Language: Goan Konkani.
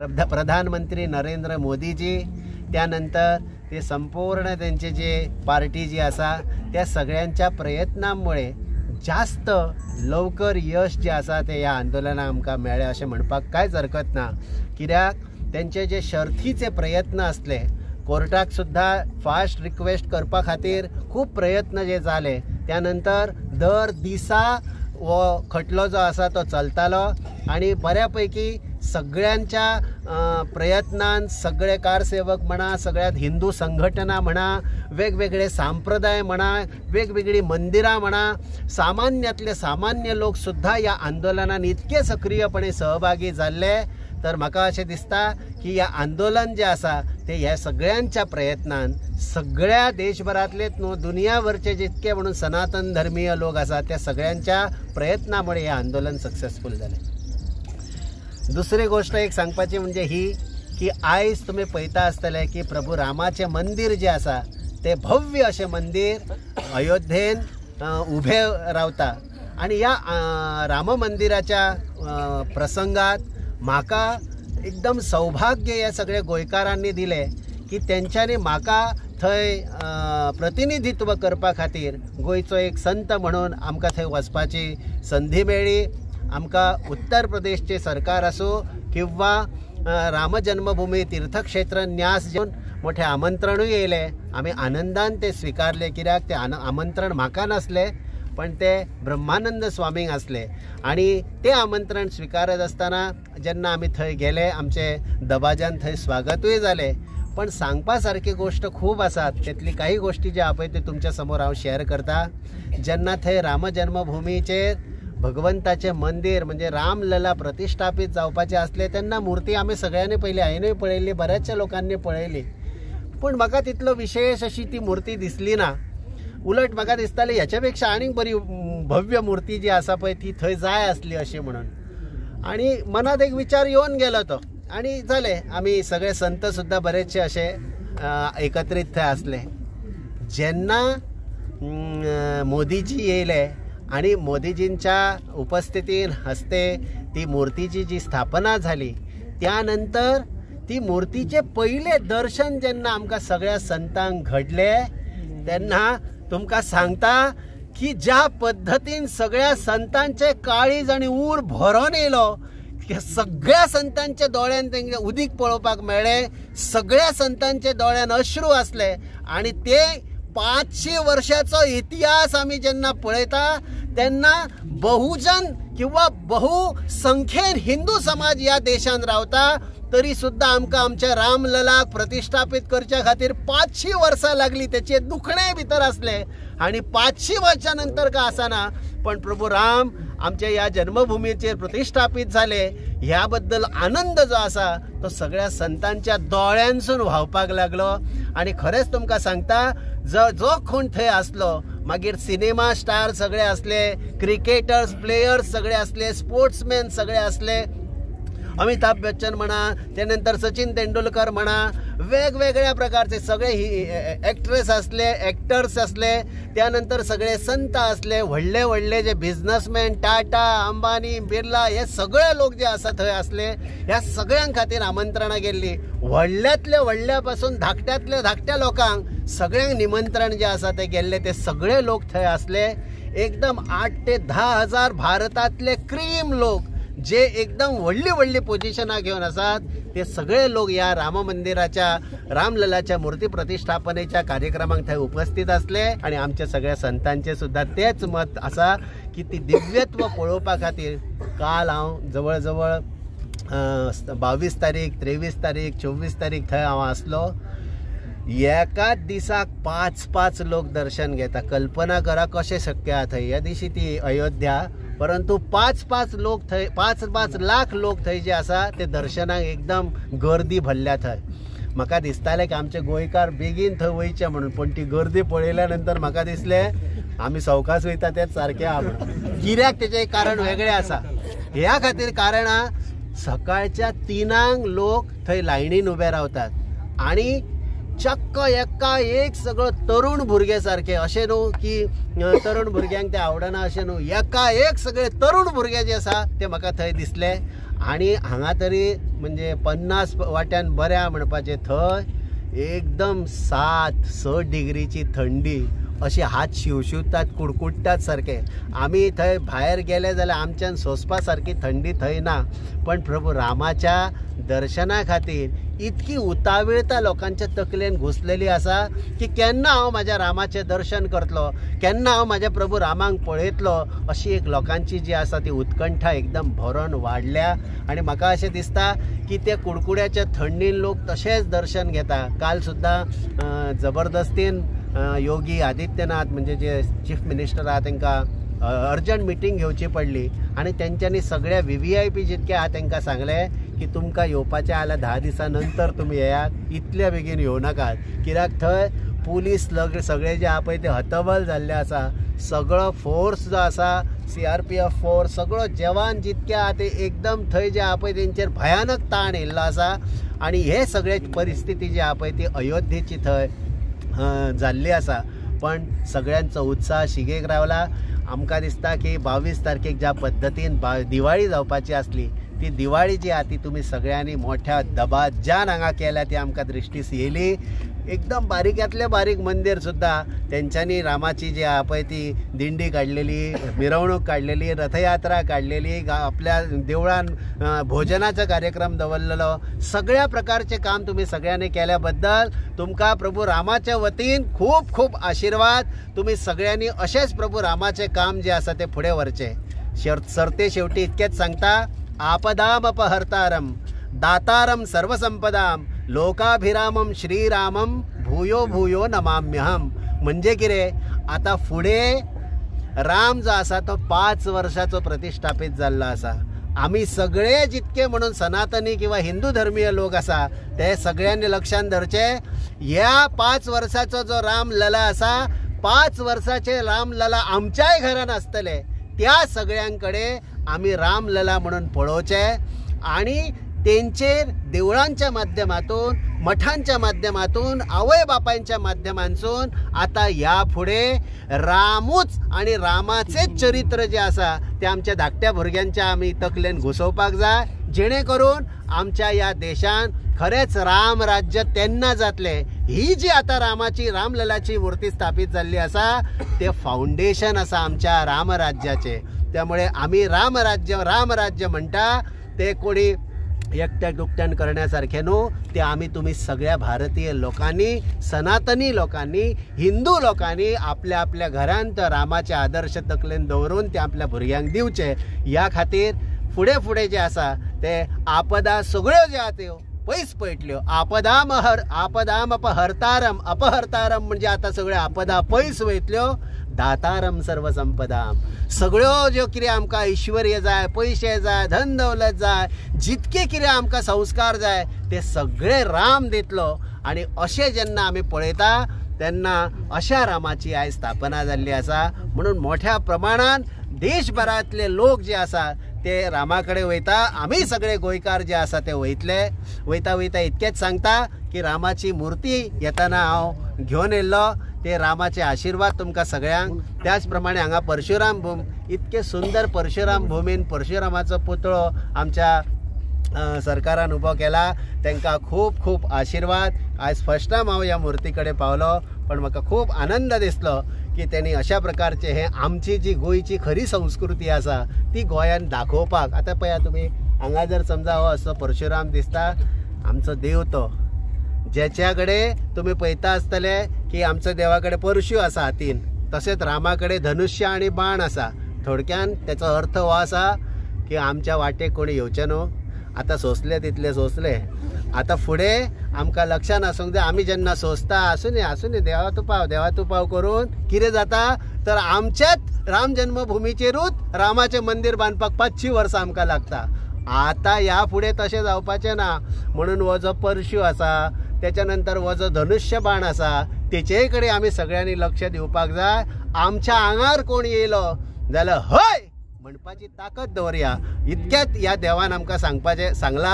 प्रधानमंत्री नरेंद्र मोदीजी, त्यानंतर ते संपूर्ण त्यांचे जे पार्टी जी आसा त्या सगळ्यांच्या प्रयत्नांमुळे जास्त लवकर यश जे आसा ते ह्या आंदोलनाक आमकां मेळ्ळें अशें म्हणपाक कांयच हरकत ना. कित्याक तेंचे जे शर्थीचे प्रयत्न आसले, कोर्टाक सुद्दां फास्ट रिक्वेस्ट करपा खातीर खूब प्रयत्न जे जाले, त्यानंतर दर दिसा हो खटलो जो आसा तो चलतालो आनी बऱ्या पैकी सगळ्यांच्या प्रयत्नान सगळे कारसेवक म्हणा, सगळ्यात हिंदू संघटना म्हणा, वेगवेगळे संप्रदाय म्हणा, वेगवेगळी मंदिरां म्हणा, सामान्यांतले सामान्य लोक सुद्दां ह्या आंदोलनान इतके सक्रियपणे सहभागी जाल्ले. तर म्हाका अशें दिसता की ह्या आंदोलन जें आसा ते ह्या सगळ्यांच्या प्रयत्नान सगळ्या देशभरांतलेच न्हू दुनियाभरचे जितके म्हणून सनातन धर्मीय लोक आसा त्या सगळ्यांच्या प्रयत्नामुळे हें आंदोलन सक्सेसफूल जालें. दुसरी गोष्ट एक सांगपाची म्हणजे ही की आयज तुमी पळयता आसतले की प्रभू रामाचें मंदीर जें आसा तें भव्य अशें मंदीर अयोध्येन उबें रावता आनी ह्या राम मंदिराच्या प्रसंगात म्हाका एकदम सौभाग्य ह्या सगळ्या गोंयकारांनी दिलें की तेंच्यांनी म्हाका थंय प्रतिनिधित्व करपा खातीर गोंयचो एक संत म्हणून आमकां थंय वचपाची संदी मेळ्ळी. आमकां उत्तर प्रदेशचे सरकार आसूं किंवा राम जन्मभूमी तीर्थक्षेत्र न्यास घेवन मोठें आमंत्रणूय येयलें, आमी आनंदान तें स्विकारलें. कित्याक तें आमंत्रण म्हाका नासलें पण ते ब्रह्मानंद स्वामींक आसले आनी तें आमंत्रण स्विकारत आसतना जेन्ना आमी थंय गेले आमचे दबाज्यान थंय स्वागतूय जालें. पण सांगपा सारकी गोश्ट खूब आसात, तेतली काही गोश्टी ज्यो आहा पळय त्यो तुमच्या समोर हांव शेअर करता. जेन्ना थंय राम जन्मभुमीचेर भगवंताचें मंदीर म्हणजे रामलला प्रतिष्ठापीत जावपाचें आसलें तेन्ना मुर्ती आमी सगळ्यांनी पळयली, हांवेंनूय पळयली, बऱ्याचशा लोकांनी पळयली, पूण म्हाका तितलो विशेष अशी ती मुर्ती दिसली ना. उलट म्हाका दिसतालें ह्याच्या पेक्षा आनीक बरी भव्य मुर्ती जी आसा पळय ती थंय जाय आसली अशें म्हणून, आनी मनांत एक विचार येवन गेलो तो. आनी जालें, आमी सगळे संत सुद्दां बरेचशे अशे एकत्रीत थंय आसले. जेन्ना मोदीजी येयले आनी मोदीजींच्या उपस्थितीन हस्ते ती मूर्तीची जी स्थापना झाली त्यानंतर ती मूर्तीचे पयलें दर्शन जेन्ना आमकां सगळ्या संतांक घडलें तेन्ना तुमकां सांगता की ज्या पद्दतीन सगळ्या संतांचे काळीज आनी ऊर भरोन येयलो, सगळ्या संतांच्या दोळ्यान तेंगे उदीक पळोवपाक मेळ्ळें, सगळ्या संतांच्या दोळ्यान अश्रू आसले आनी ते 500 वर्षाचो इतिहास आमी जेन्ना पळयता तेन्ना बहुजन किंवा बहुसंख्येन हिंदू समाज ह्या देशान रावता तरी सुद्दां आमकां आमच्या रामललाक प्रतिष्ठापीत करच्या खातीर 500 वर्सां लागली. तेचे दुखणें भितर आसलें आनी 500 वर्सां नंतर का आसना पण प्रभू राम आमच्या ह्या जन्मभुमीचेर प्रतिष्ठापीत जाले ह्या बद्दल आनंद जो आसा तो सगळ्या संतांच्या दोळ्यांसून व्हांवपाक लागलो. आनी खरेंच तुमकां सांगता जो जो कोण थंय आसलो, मागीर सिनेमा स्टार सगळे आसले, क्रिकेटर्स प्लेयर्स सगळे आसले, स्पोर्ट्समॅन सगळे आसले, अमिताभ बच्चन म्हणा, त्यानंतर सचिन तेंडुलकर म्हणा, वेगवेगळ्या प्रकारचे सगळे एक्ट्रेस आसले, एक्टर्स आसले, त्यानंतर सगळे संत आसले, व्हडले व्हडले जे बिझनसमॅन टाटा, अंबानी, बिर्ला हे सगळे लोक जे आसा थंय आसले. ह्या सगळ्यां खातीर आमंत्रणां गेल्ली. व्हडल्यांतल्या व्हडल्या पासून धाकट्यांतल्या धाकट्या लोकांक सगळ्यांक निमंत्रण जे आसा ते गेल्ले, ते सगळे लोक थंय आसले. एकदम 8 ते 10 हजार भारतांतले क्रीम लोक जे एकदम व्हडली व्हडली पोजिशनां घेवन आसात ते सगळे लोक ह्या राम मंदिराच्या रामललाच्या मूर्ती प्रतिष्ठापनेच्या कार्यक्रमाक थंय उपस्थित आसले. आनी आमच्या सगळ्या संतांचे सुद्दां तेच मत आसा की ती दिव्यत्व पळोवपा खातीर काल हांव जवळ जवळ 22 तारीख, 23 तारीख, 24 तारीख थंय हांव आसलो. एकाच दिसाक 5-5 लोक दर्शन घेता. कल्पना करा कशें शक्य आहा थंय. ह्या दिशी ती अयोध्या, परंतु 5-5 लोक थंय, 5-5 लाख लोक थंय जे आसा ते दर्शनाक एकदम गर्दी भरल्या थंय. म्हाका दिसतालें की आमचे गोंयकार बेगीन थंय वयचे म्हणून, पूण ती गर्दी पळयल्या नंतर म्हाका दिसलें आमी सवकास वयता तेच सारकें आहा म्हणून. कित्याक तेचें कारण वेगळें आसा. ह्या खातीर कारण आहा, सकाळच्या 3 लोक थंय लायनीन उबे रावतात आनी चक्क एका एक सगळो तरुण भुरगे सारके, अशें न्हू की तरुण भुरग्यांक ते आवडना अशें न्हू, एका एक सगळे तरुण भुरगे जे आसा ते म्हाका थंय दिसले. आनी हांगा तरी म्हणजे 50 वाट्यान बऱ्या म्हणपाचें, थंय एकदम 7-6 डिग्रीची थंडी, अशे हात शिवशिवतात, कुडकुडटात सारके. आमी थंय भायर गेले जाल्यार आमच्यान सोंसपा सारकी थंडी थंय ना, पण प्रभू रामाच्या दर्शना खातीर इतकी उतावीळता लोकांच्या तकलेन घुसलेली आसा की केन्ना हांव म्हाज्या रामाचें दर्शन करतलो, केन्ना हांव म्हाज्या प्रभू रामाक पळयतलो, अशी एक लोकांची जी आसा ती उत्कंठा एकदम भरून वाडल्या. आनी म्हाका अशें दिसता की त्या कुडकुड्याच्या थंडीन लोक तशेंच दर्शन घेता. काल सुद्दां जबरदस्तीन योगी आदित्यनाथ म्हणजे जे चीफ मिनिस्टर आहा तांकां अर्जंट मिटींग घेवची पडली आनी तेंच्यांनी सगळ्या VVIP जितके आहा तांकां सांगलें की तुमकां येवपाचें जाल्यार 10 दिसां नंतर तुमी येयात, इतल्या बेगीन येवं नाकात, कित्याक थंय पुलीस सगळे जे आहा पळय ते हतबल जाल्ले आसा. सगळो फोर्स जो आसा, CRPF force, सगळो जवान जितके आहा ते एकदम थंय जे आहा पळय तेंचेर भयानक ताण येयल्लो आसा. आनी हे सगळे परिस्थिती जी आहा पळय ती अयोध्येची थंय जाल्ली आसा. पण सगळ्यांचो उत्साह शिगेक रावला. आमकां दिसता की 22 तारखेक ज्या पद्दतीन दिवाळी जावपाची आसली ती दिवाळी जी आहा ती तुमी सगळ्यांनी मोठ्या दबाज्यान हांगा केल्या ती आमकां दृश्टीस येयली. एकदम बारीकांतलें बारीक मंदीर सुद्दां तेंच्यांनी रामाची जी आहा पळय ती दिंडी काडलेली, मिरवणूक काडलेली, रथयात्रा काडलेली, आपल्या देवळान भोजनाचो कार्यक्रम दवरलेलो. सगळ्या प्रकारचें काम तुमी सगळ्यांनी केल्या बद्दल तुमकां प्रभू रामाच्या वतीन खूब खूब आशिर्वाद. तुमी सगळ्यांनी अशेंच प्रभू रामाचें काम जें आसा तें फुडें व्हरचें. सरते शेवटी इतकेंच सांगता, आपदाम अपहर्तारम दातारम सर्वसंपदाम लोकाभिरामम श्रीरामम भूयो भूयो नमाम्यहम. म्हणजे कितें, आतां फुडें राम जो आसा तो 5 वर्सांचो प्रतिश्ठापीत जाल्लो आसा. आमी सगळे जितके म्हणून सनातनी किंवा हिंदू धर्मीय लोक आसा ते सगळ्यांनी लक्षांत धरचें, ह्या 5 वर्साचो जो रामलला आसा, 5 वर्साचे रामलला आमच्याय घरान आसतले, त्या सगळ्यांकडे आमी रामलला म्हणून पळोवचें आनी तेंचेर देवळांच्या माध्यमातून, मठांच्या माध्यमातून, आवय बापायच्या माध्यमांतसून आतां ह्या फुडें रामूच आनी रामाचेच चरित्र जें आसा तें आमच्या धाकट्या भुरग्यांच्या आमी तकलेन घुसोवपाक जाय, जेणे करून आमच्या ह्या देशान खरेंच राम राज्य तेन्ना जातलें. ही जी आतां रामाची, रामललाची मूर्ती स्थापीत जाल्ली आसा तें फावंडेशन आसा आमच्या रामराज्याचें. त्यामुळे आमी रामराज्य रामराज्य म्हणटा ते कोणी एकट्या दुकट्यान करण्यासारखे न्हू, ते आमी तुमी सगळ्या भारतीय लोकांनी, सनातनी लोकांनी, हिंदू लोकांनी आपल्या आपल्या घरांत रामाचे आदर्श तकलेन दवरून ते आपल्या भुरग्यांक दिवचे. ह्या खातीर फुडें फुडें जें आसा ते आपदा सगळ्यो ज्यो आहा त्यो पयस पळटल्यो. आपदाम अपहर्तारम, अपहर्तारम म्हणजे आतां सगळ्यो आपदा पयस वयतल्यो. दातारम सर्वसंपदाम, सगळ्यो ज्यो कितें आमकां ऐश्वर्य जाय, पयशे जाय, धन दौलत जाय, जितके कितें आमकां संस्कार जाय ते सगळे राम दितलो. आनी अशें जेन्ना आमी पळयता तेन्ना अशा रामाची आयज स्थापना जाल्ली आसा. म्हणून मोठ्या प्रमाणान देशभरांतले लोक जे आसा ते रामा कडेन वयता. आमी सगळे गोंयकार जे आसा ते वयतले. वयता वयता इतकेंच सांगता की रामाची मूर्ती येताना हांव घेवन येयल्लो, ते रामाचे आशिर्वाद तुमकां सगळ्यांक. त्याच प्रमाणे हांगा परशुराम भूम, इतके सुंदर परशुराम भूमीन परशुरामाचो पुतळो आमच्या सरकारान उबो केला, तांकां खूब खूब आशिर्वाद. आयज फर्स्ट टायम हांव ह्या मुर्ती कडेन पावलो, पण म्हाका खूब आनंद दिसलो की तेणी अशा प्रकारचे हे आमची जी गोंयची खरी संस्कृती आसा ती गोंयान दाखोवपाक. आतां पळया तुमी हांगा जर समजा हो असो परशुराम दिसता, आमचो देव तो, जेच्या कडेन तुमी पळयता आसतले की आमच्या देवा कडेन परशु आसा हातीन, तशेंच रामा कडेन धनुष्य आनी बाण आसा. थोडक्यान तेचो अर्थ हो आसा की आमच्या वाटेक कोणी येवचें न्हू. आतां सोंसले तितले सोंसले, आतां फुडें आमकां लक्षान आसूंक जाय. आमी जेन्ना सोंसता, आसूं आसूं देवा तूं पाव, देवा तूं पाव करून कितें जाता तर आमच्याच राम जन्मभुमीचेरूच रामाचें मंदीर बांदपाक 500 वर्सां आमकां लागता. आतां ह्या फुडें तशें जावपाचें ना. म्हणून हो जो परशु आसा, तेच्या नंतर हो जो धनुष्य बाण आसा, तेचेय कडेन आमी सगळ्यांनी लक्ष दिवपाक जाय. आमच्या आंगार कोण येयलो जाल्यार हय म्हणपाची ताकद दवरया. इतक्यात ह्या देवान आमकां सांगपाचें सांगलां.